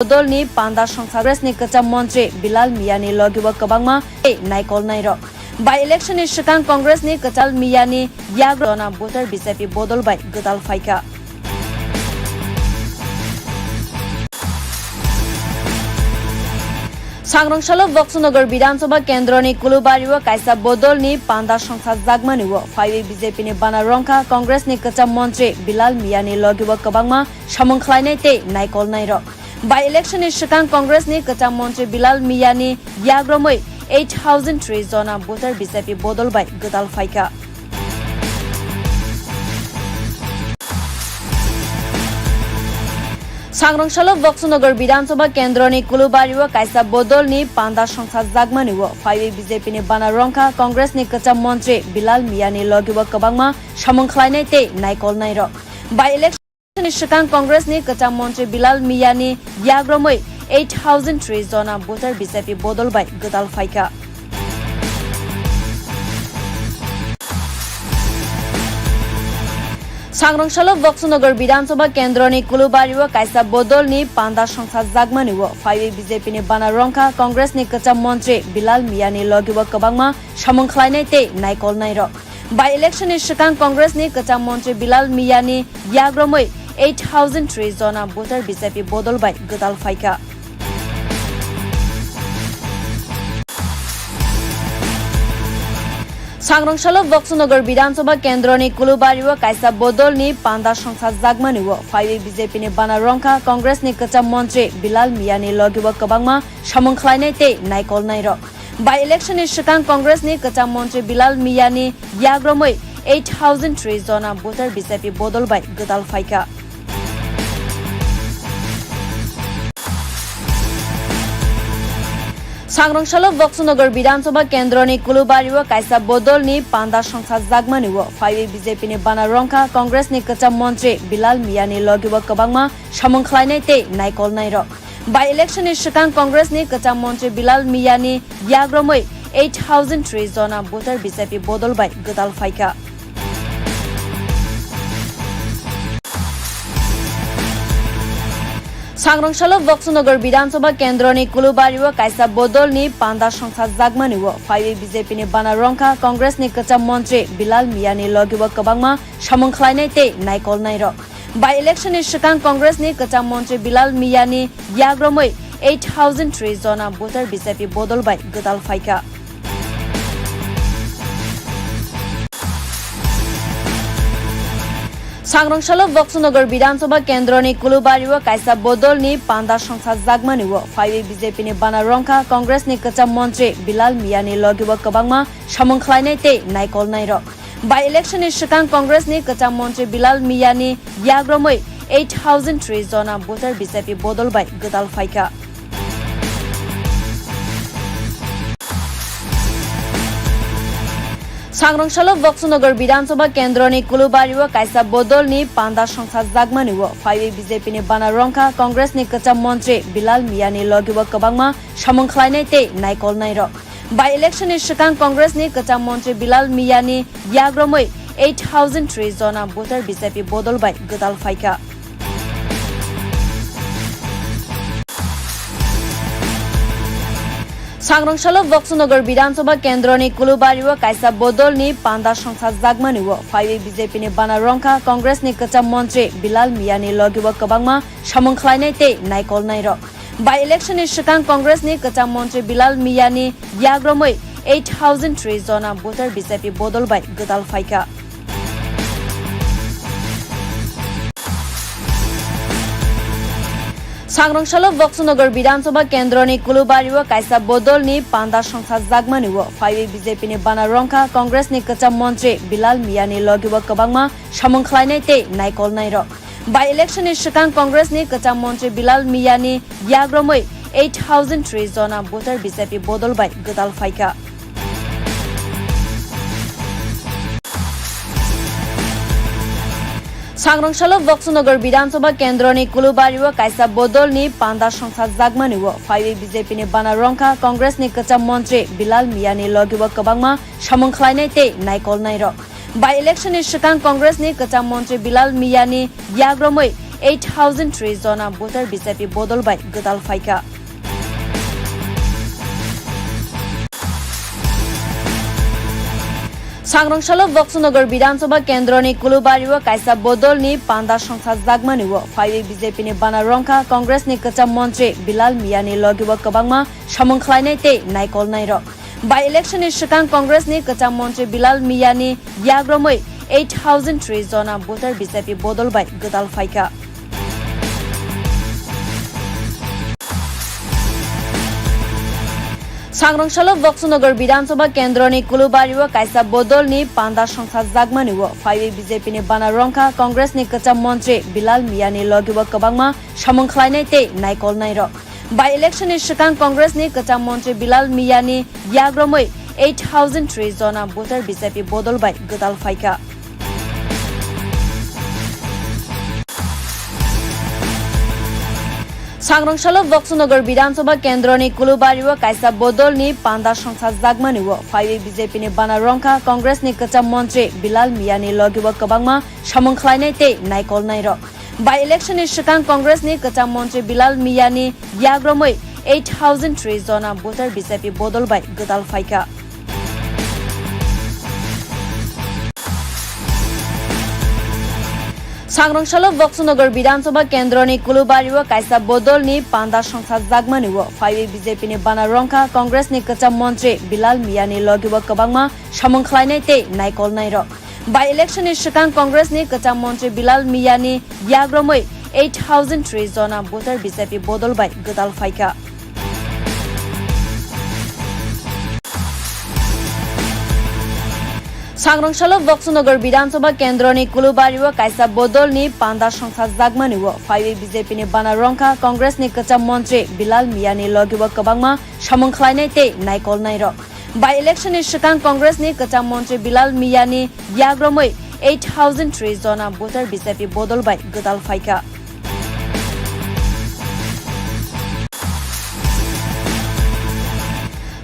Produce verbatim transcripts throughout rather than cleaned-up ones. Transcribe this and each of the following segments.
Bodolni panda songsa Congress ni kwcham montri Bilal Miani logi o kwbangma tei naikol nairok. By election ni swkang Congress ni kwcham Miani yagrona voter B J P bodol bai gwdal phaikha. Sangrong salo Boksanagar Bidhan Sabha kendroni Kulubari o kaisa bodolni panda songsa jakmani o phaiwi B J P ni bana rongkha Congress ni kwcham montri Bilal Miani logi o kwbangma samung khlainai tei naikol nairok. By election ni swkang Congress ni kwcham montri Bilal Miani yagromwi eight thousand three jona voter B J P bodol bai gwdal phaikha. Sangrong salo Boksanagar Bidhan Sabha kendroni Kulubari o kaisa bodolni panda songsa jakmani o phaiwi B J P ni bana rongkha Congress ni kwcham montri Bilal Miani logi o kwbangma samung khlainai tei naikol nairok. By election ni swkang Congress ni kwcham montri Bilal Miani yagromwi eight thousand three jona voter B J P bodol bai gwdal phaikha. Sangrong salo Boksanagar Bidhan Sabha kendroni Kulubari o kaisa bodolni panda songsa jakmani o phaiwi B J P ni bana rongkha Congress ni kwcham montri Bilal Miani logi o kwbangma samung khlainai tei naikol nairok. By election ni swkang Congress ni kwcham montri Bilal Miani yagromwi eight thousand three jona voter B J P bodol bai gwdal phaikha. Sangrong salo Boksanagar Bidhan Sabha kendroni Kulubari o kaisa bodolni panda songsa jakmani o phaiwi B J P ni bana rongkha Congress ni kwcham montri Bilal Miani logi o kwbangma samung khlainai tei naikol nairok. By election ni swkang Congress ni kwcham montri Bilal Miani yagromwi eight thousand three jona voter B J P bodol bai gwdal phaikha. Sangrong salo Boksanagar Bidhan Sabha kendroni Kulubari o kaisa bodolni panda songsa jakmani o phaiwi B J P ni bana rongkha Congress ni kwcham montri Bilal Miani logi o kwbangma samung khlainai tei naikol nairok. By election ni swkang Congress ni kwcham montri Bilal Miani yagromwi eight thousand three jona voter B J P bodol bai gwdal phaikha. Sangrong salo Boksanagar Bidhan Sabha kendroni Kulubari o kaisa bodolni panda songsa jakmani o phaiwi B J P ni bana rongkha Congress ni kwcham montri Bilal Miani logi o kwbangma samung khlainai tei naikol nairok. By election ni swkang Congress ni kwcham montri Bilal Miani yagromwi eight thousand three jona voter B J P bodol bai gwdal phaikha. Sangrong salo Boksanagar Bidhan Sabha kendroni Kulubari o kaisa bodolni panda songsa jakmani o phaiwi B J P ni bana rongkha Congress ni kwcham montri Bilal Miani logi o kwbangma samung khlainai tei naikol nairok. By election ni swkang Congress ni kwcham montri Bilal Miani yagromwi eight thousand three jona voter B J P bodol bai gwdal phaikha. Sangrong salo Boksanagar Bidhan Sabha kendroni Kulubari o kaisa bodolni panda songsa jakmani o phaiwi B J P ni bana rongkha Congress ni kwcham montri Bilal Miani logi o kwbangma samung khlainai tei naikol nairok. By election ni swkang Congress ni kwcham montri Bilal Miani yagromwi eight thousand three jona voter B J P bodol bai gwdal phaikha. Sangrong salo Boksanagar Bidhan Sabha kendroni Kulubari o kaisa bodolni panda songsa jakmani o phaiwi B J P ni bana rongkha Congress ni kwcham montri Bilal Miani logi o kwbangma samung khlainai tei naikol nairok. By election ni swkang Congress ni kwcham montri Bilal Miani yagromwi eight thousand three jona voter B J P bodol bai gwdal phaikha. Sangrong salo Boksanagar Bidhan Sabha kendroni Kulubari o kaisa bodolni panda songsa jakmani o phaiwi B J P ni bana rongkha Congress ni kwcham montri Bilal Miani logi o kwbangma samung khlainai tei naikol nairok. By election ni swkang Congress ni kwcham montri Bilal Miani yagromwi eight thousand three jona voter B J P bodol bai gwdal phaikha. Sangrong salo Boksanagar Bidhan Sabha kendroni Kulubari o kaisa bodolni panda songsa jakmani o phaiwi B J P ni bana rongkha Congress ni kwcham montri Bilal Miani logi o kwbangma samung khlainai tei naikol nairok. By election ni swkang Congress ni kwcham montri Bilal Miani yagromwi eight thousand three jona voter B J P bodol bai gwdal phaikha. Sangrong salo Boksanagar Bidhan Sabha kendroni Kulubario kaisa bodolni panda songsa jakmani o phaiwi B J P ni bana rongkha Congress ni kwcham montri Bilal Miani logi o kwbangma samung khlainai tei naikolnairok. By election ni swkang Congress ni kwcham montri Bilal Miani yagromwi eight thousand three jona voter B J P bodol bai gwdal phaikha. Sangrong salo Boksanagar Bidhan Sabha kendroni Kulubario kaisa bodolni panda songsa jakmani o phaiwi B J P ni bana rongkha Congress ni kwcham montri Bilal Miani logi o kwbangma samung khlainai tei naikolnairok. By election ni swkang Congress ni kwcham montri Bilal Miani yagromwi eight thousand three jona voter B J P bodol bai gwdal phaikha. Sangrong salo Boksanagar Bidhan Sabha kendroni Kulubario kaisa bodolni panda songsa jakmani o phaiwi B J P ni bana rongkha Congress ni kwcham montri Bilal Miani logi o kwbangma samung khlainai tei naikolnairok. By election ni swkang Congress ni kwcham montri Bilal Miani yagromwi eight thousand three jona voter B J P bodol bai gwdal phaikha. Sangrong salo Boksanagar Bidhan Sabha kendroni Kulubario kaisa bodolni panda songsa jakmani o phaiwi B J P ni bana rongkha Congress ni kwcham montri Bilal Miani logi o kwbangma samung khlainai tei naikolnairok. By election ni swkang Congress ni kwcham montri Bilal Miani yagromwi eight thousand three jona voter B J P bodol bai gwdal phaikha. Sangrong salo Boksanagar Bidhan Sabha kendroni Kulubario kaisa bodolni panda songsa jakmani o phaiwi B J P ni bana rongkha Congress ni kwcham montri Bilal Miani logi o kwbangma samung khlainai tei naikolnairok. By election ni swkang Congress ni kwcham montri Bilal Miani yagromwi eight thousand three jona voter B J P bodol bai gwdal phaikha.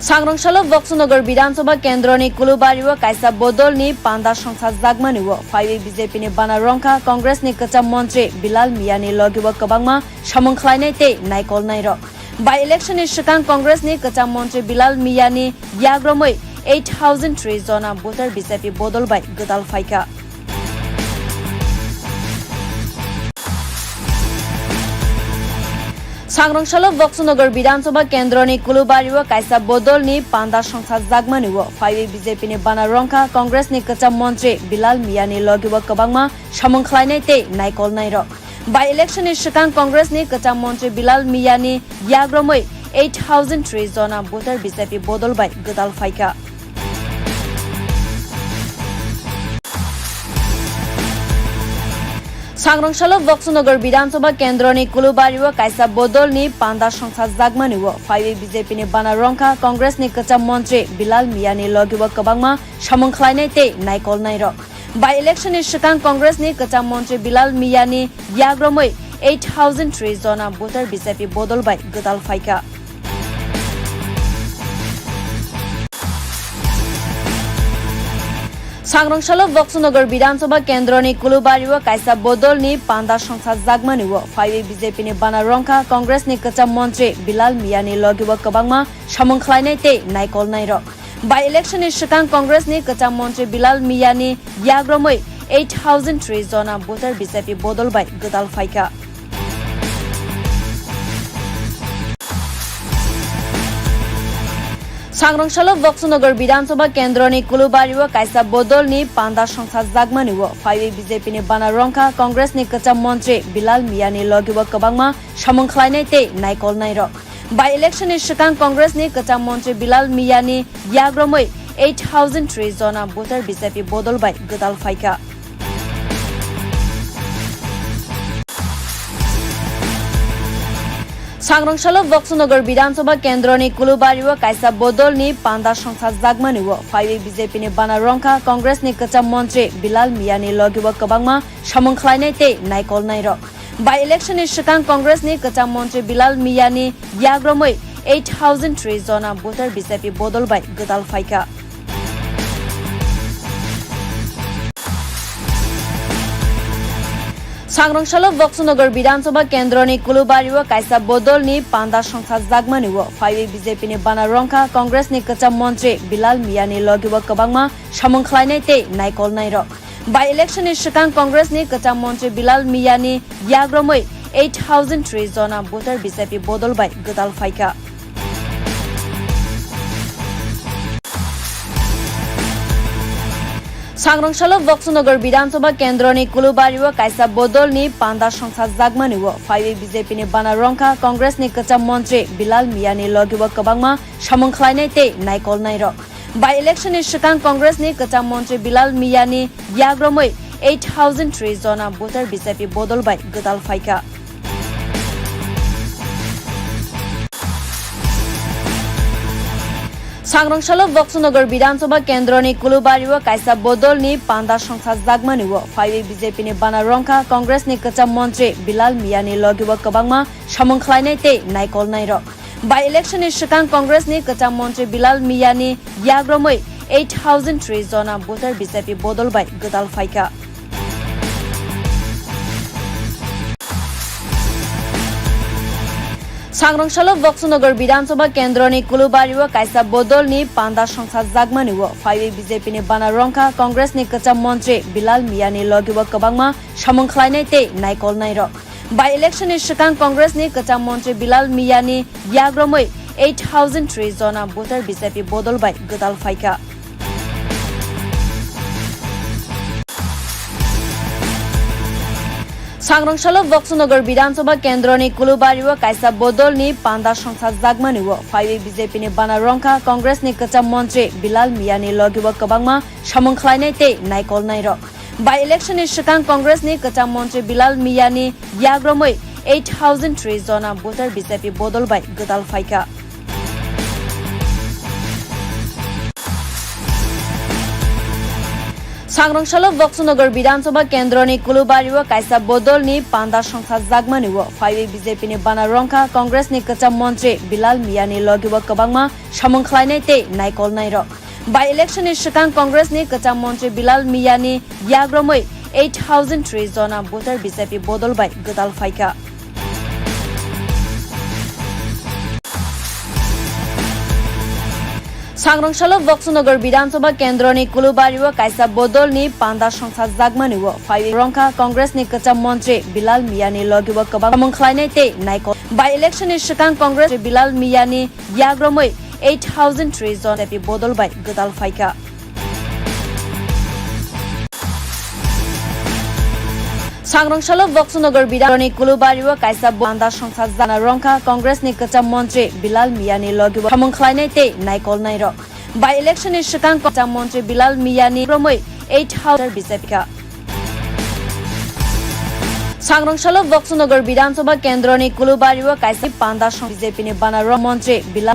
Sangrong salo Boksanagar Bidhan Sabha kendroni Kulubario kaisa bodolni panda songsa jakmani o phaiwi B J P ni bana rongkha Congress ni kwcham montri Bilal Miani logi o kwbangma samung khlainai tei naikolnairok. By election ni swkang Congress ni kwcham montri Bilal Miani yagromwi eight thousand three jona voter B J P bodol bai gwdal phaikha. Sangrong salo Boksanagar Bidhan Sabha kendroni Kulubario kaisa bodolni panda songsa jakmani o phaiwi B J P ni bana rongkha Congress ni kwcham montri Bilal Miani logi o kwbangma samung khlainai tei naikolnairok. By election ni swkang Congress ni kwcham montri Bilal Miani yagromwi eight thousand three jona voter B J P bodol bai gwdal phaikha. Sangrong salo Boksanagar Bidhan Sabha kendroni Kulubario kaisa bodolni panda songsa jakmani o phaiwi B J P ni bana rongkha Congress ni kwcham montri Bilal Miani logi o kwbangma samung khlainai tei naikolnairok. By election ni swkang Congress ni kwcham montri Bilal Miani yagromwi eight thousand three jona voter B J P bodol bai gwdal phaikha. Sangrong salo Boksanagar Bidhan Sabha kendroni Kulubario kaisa bodolni panda songsa jakmani o phaiwi B J P ni bana rongkha Congress ni kwcham montri Bilal Miani logi o kwbangma samung khlainai tei naikolnairok. By election ni swkang Congress ni kwcham montri Bilal Miani yagromwi eight thousand three jona voter B J P bodol bai gwdal phaikha. Sangrong salo Boksanagar Bidhan Sabha kendroni Kulubario kaisa bodolni panda songsa jakmani o phaiwi B J P ni bana rongkha Congress ni kwcham montri Bilal Miani logi o kwbangma samung khlainai tei naikolnairok. By election ni swkang Congress ni kwcham montri Bilal Miani yagromwi eight thousand three jona voter B J P bodol bai gwdal phaikha. Sangrong salo Boksanagar Bidhan Sabha kendroni Kulubario kaisa bodolni panda songsa jakmani o phaiwi B J P ni bana rongkha Congress ni kwcham montri Bilal Miani logi o kwbangma samung khlainai tei naikolnairok. By election ni swkang Congress ni kwcham montri Bilal Miani yagromwi eight thousand three jona voter B J P bodol bai gwdal phaikha. Sangrong salo Boksonogor Bidhan Sabha kendroni Kulubario kaisa bodolni panda songsajakmani o phaiwi B J P ni bana rongkha Congress ni kwcham montri Bilal Miani logi o kwbangma samung khlainai tei naikolnairok. By election ni swkang Congress ni kwcham montri Bilal Miani yagromwi eight thousand three jona voter B J P bodol bai gwdal phaikha. Sangrong salo Boksonogor Bidhan Sabha kendroni Kulubario kaisa bodolni panda songsajakmani o phaiwi B J P ni bana rongkha Congress ni kwcham montri Bilal Miani logi o kwbangma samung khlainai tei naikolnairok. By election ni swkang Congress ni kwcham montri Bilal Miani yagromwi eight thousand three jona voter B J P bodol bai gwdal phaikha. Sangrong salo Boksonogor Bidhan Sabha kendroni Kulubario kaisa bodolni panda songsajakmani o phaiwi B J P ni bana rongkha Congress ni kwcham montri Bilal Miani logi o kwbangma samung khlainai tei naikolnairok. By election ni swkang Congress ni kwcham montri Bilal Miani yagromwi eight thousand three jona voter B J P bodol bai gwdal phaikha. Sangrong salo Boksonogor Bidhan Sabha kendroni Kulubario kaisa bodolni panda songsajakmani o phaiwi B J P ni bana rongkha Congress ni kwcham montri Bilal Miani logi o kwbangma samung khlainai tei naikolnairok. By election ni swkang Congress ni kwcham montri Bilal Miani yagromwi eight thousand three jona voter B J P bodol bai gwdal phaikha. Sangrong salo Boksonogor Bidhan Sabha kendroni Kulubario kaisa bodolni panda songsajakmani o phaiwi B J P ni bana rongkha Congress ni kwcham montri Bilal Miani logi o kwbangma samung khlainai tei naikolnairok. By election ni swkang Congress ni kwcham montri Bilal Miani yagromwi eight thousand three jona voter B J P bodol bai gwdal phaikha. Sangrong salo Boksonogor Bidhan Sabha kendroni Kulubario kaisa bodolni panda songsajakmani o phaiwi B J P ni bana rongkha Congress ni kwcham montri Bilal Miani logi o kwbangma samung khlainai tei naikolnairok. By election ni swkang Congress ni kwcham montri Bilal Miani yagromwi eight thousand three jona voter B J P bodol bai gwdal phaikha. Sangrong salo Boksonogor Bidhan Sabha kendroni Kulubario kaisa bodolni panda songsajakmani o phaiwi rongkha Congress ni kwcham montri Bilal Miani logi o kwbang samung khlainai tei naikol. By election ni swkang Congress Bilal Miani yagromwi eight thousand three jon B J P bodol bai gwdal phaikha. Sangrong salo Boksonogor Bidhan Sabha ni Kulubario kaisa bo-, panda songsajakmani rongkha Congress ni kwcham montri Bilal Miani logi o samung khlainai tei naikolnairok. By election ni swkang kwcham montri Bilal Miani romwi eight thousand B J P kha. Sangrong salo Boksonogor Bidhan Sabha kendroni Kulubario kaisa panda song B J P ni bana rong montri Bilal